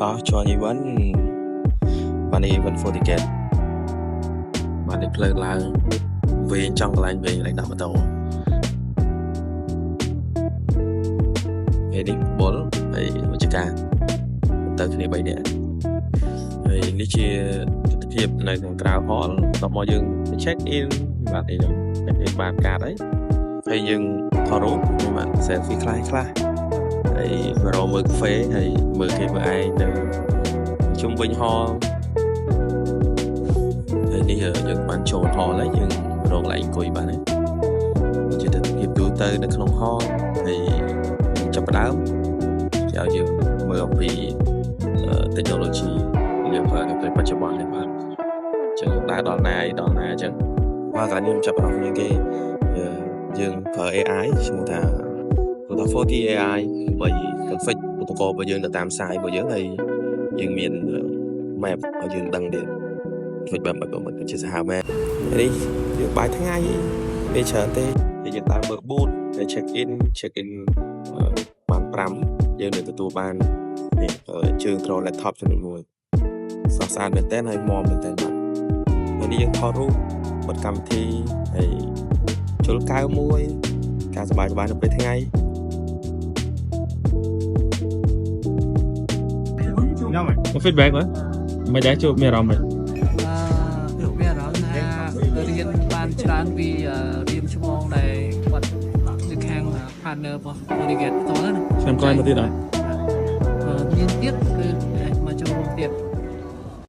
តោះ join event បាទនេះ event FortiGate បាទនេះផ្លូវឡើងវែងចង់កន្លែងវែងកន្លែងដាក់ម៉ូតូហើយនេះបុលហើយវិជ្ជការទៅគ្នា3នាក់ហើយនេះជាទស្សនភាពនៅខាងក្រៅ hall បន្ទាប់មកយើង check in បាទនេះ check in បានកាតហើយហើយយើងថតរូបបាទ selfie ខ្លះខ្លះហើយមករកមើលកាហ្វេហើយមើលគេមើលឯងនៅជុំវិញ hall ហើយនេះយើងបានចូល hall ហើយយើងរកកន្លែងអង្គុយបានហើយជាទស្សនភាពទូទៅនៅក្នុង hall ហើយចាប់ផ្ដើមគេឲ្យយើងមើលអំពី technology យើងប្រើនៅពេលបច្ចុប្បន្ននេះបាទអញ្ចឹងយើងដើរដល់ណាអីដល់ណាអញ្ចឹងបាទកន្លែងនេះខ្ញុំចាប់អារម្មណ៍ជាងគេយើងប្រើ AI ឈ្មោះថាគាត់ថា 40 AI ដើម្បី config ឧបករណ៍របស់យើងទៅតាម site របស់យើងហើយយើងមាន map ឲ្យយើងដឹងទៀតធ្វើបែបបែបមិនជាសាហាវមែននេះយើងបាយថ្ងៃមានច្រើនទេហើយយើងដើរមើល booth ហើយ check in check in បាន5យើងនឹងទទួលបាននេះជើងទ្រ laptop ចំនួនមួយស្រស់ស្អាតមែនតើហើយមាំមែនតើបាទហើយនេះយើងថតរូបបិទកម្មវិធីហើយជុលកៅមួយការសប្បាយៗនៅពេលថ្ងៃ មក feedback មើលមិនដែរជួបមានអារម្មណ៍មិន អឺមានអារម្មណ៍ថារៀនបានច្រើនពីរៀមច្បងដែលគាត់នៅខាង partner របស់ FortiGate ផ្ទាល់ណា ឆ្នាំក្រោយមកទៀតអត់ មានទៀត